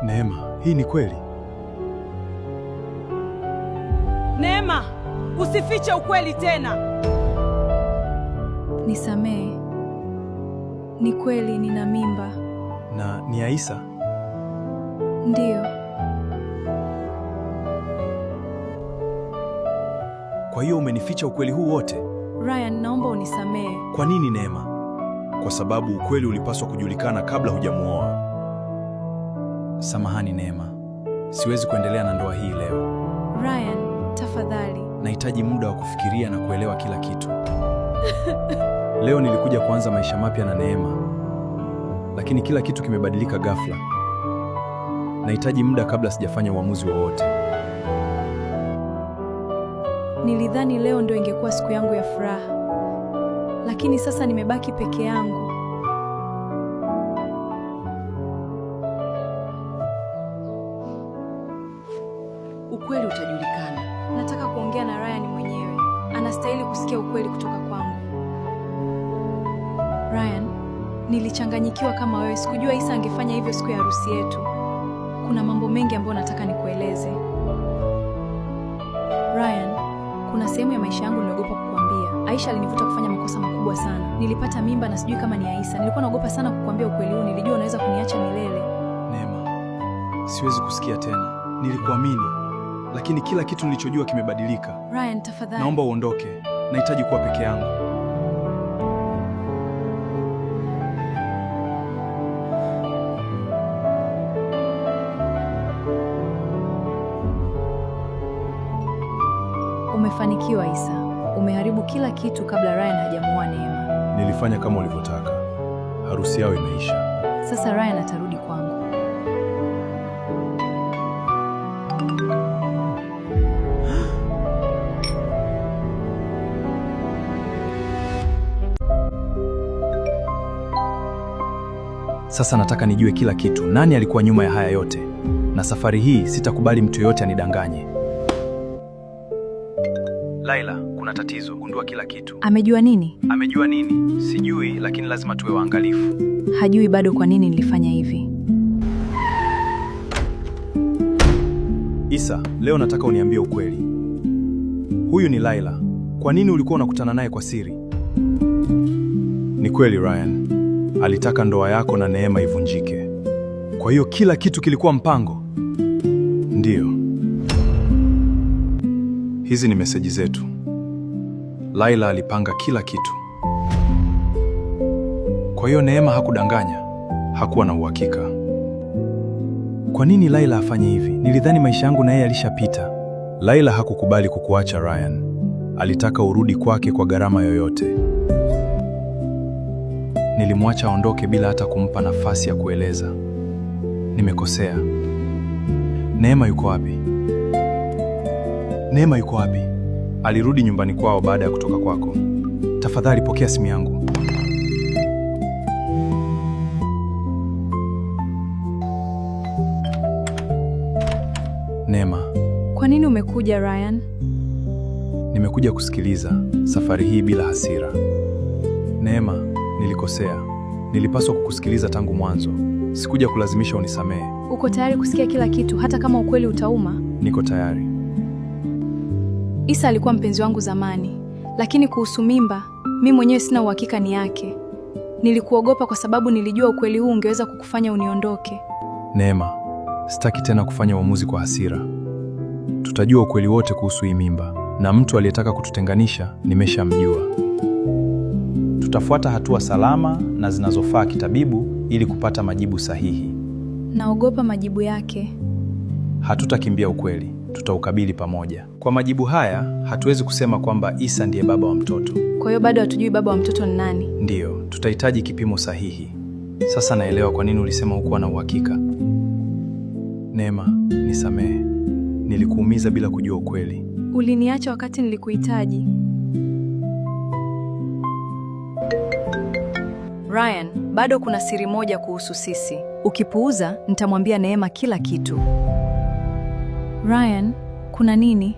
Neema, hii ni kweli? Neema, usifiche ukweli tena. Nisamehe. Ni kweli nina mimba. Na ni Aisa? Ndiyo. Kwa hiyo umenificha ukweli huu wote? Ryan, naomba unisamehe. Kwa nini Neema? Kwa sababu ukweli ulipaswa kujulikana kabla hujamuoa. Samahani Neema, siwezi kuendelea na ndoa hii leo. Ryan, tafadhali. Nahitaji muda wa kufikiria na kuelewa kila kitu. Leo nilikuja kuanza maisha mapya na Neema, lakini kila kitu kimebadilika ghafla. Nahitaji muda kabla sijafanya uamuzi wowote. Nilidhani leo ndo ingekuwa siku yangu ya furaha, lakini sasa nimebaki peke yangu. Ukweli utajulikana. Nataka kuongea na Ryan mwenyewe. Anastahili kusikia ukweli kutoka kwangu. Ryan, nilichanganyikiwa kama wewe. Sikujua Isa angefanya hivyo siku ya harusi yetu. Kuna mambo mengi ambayo nataka nikueleze. Ryan, kuna sehemu ya maisha yangu niliogopa kukuambia. Aisha alinivuta kufanya makosa makubwa sana. Nilipata mimba na sijui kama ni Aisha. Nilikuwa naogopa sana kukuambia ukweli huu. Nilijua unaweza kuniacha milele. Neema, siwezi kusikia tena. Nilikuamini, lakini kila kitu nilichojua kimebadilika. Ryan, tafadhali. Naomba uondoke, nahitaji kuwa peke yangu. Umefanikiwa Isa. Umeharibu kila kitu kabla Ryan hajamuoa Neema. Nilifanya kama ulivyotaka. Harusi yao imeisha. Sasa Ryan atarudi kwangu. Sasa nataka nijue kila kitu. Nani alikuwa nyuma ya haya yote? Na safari hii sitakubali mtu yoyote anidanganye. Laila, kuna tatizo. Gundua kila kitu. Amejua nini? Amejua nini? Sijui, lakini lazima tuwe waangalifu. Hajui bado kwa nini nilifanya hivi. Isa, leo nataka uniambie ukweli. Huyu ni Laila. Kwa nini ulikuwa unakutana naye kwa siri? Ni kweli Ryan. Alitaka ndoa yako na Neema ivunjike. Kwa hiyo kila kitu kilikuwa mpango? Ndiyo. Hizi ni meseji zetu. Laila alipanga kila kitu. Kwa hiyo Neema hakudanganya, hakuwa na uhakika. Kwa nini Laila afanye hivi? Nilidhani maisha yangu na yeye yalishapita. Laila hakukubali kukuacha Ryan. Alitaka urudi kwake kwa gharama yoyote. Nilimwacha aondoke bila hata kumpa nafasi ya kueleza. Nimekosea. Neema yuko wapi? Neema yuko wapi? Alirudi nyumbani kwao baada ya kutoka kwako. Tafadhali pokea simu yangu. Neema, Kwa nini umekuja Ryan? nimekuja kusikiliza, safari hii bila hasira. Neema, nilikosea. Nilipaswa kukusikiliza tangu mwanzo. Sikuja kulazimisha unisamehe. Uko tayari kusikia kila kitu hata kama ukweli utauma? Niko tayari. Isa alikuwa mpenzi wangu zamani, lakini kuhusu mimba, mi mwenyewe sina uhakika ni yake. Nilikuogopa kwa sababu nilijua ukweli huu ungeweza kukufanya uniondoke. Neema, sitaki tena kufanya uamuzi kwa hasira. Tutajua ukweli wote kuhusu hii mimba, na mtu aliyetaka kututenganisha nimeshamjua. Tutafuata hatua salama na zinazofaa kitabibu ili kupata majibu sahihi. Naogopa majibu yake. Hatutakimbia ukweli, tutaukabili pamoja. Kwa majibu haya, hatuwezi kusema kwamba Isa ndiye baba wa mtoto. Kwa hiyo bado hatujui baba wa mtoto ni nani. Ndiyo, tutahitaji kipimo sahihi. Sasa naelewa kwa nini ulisema hukuwa na uhakika. Neema, nisamehe. Nilikuumiza bila kujua ukweli. Uliniacha wakati nilikuhitaji. Ryan, bado kuna siri moja kuhusu sisi. Ukipuuza, nitamwambia Neema kila kitu. Ryan, kuna nini?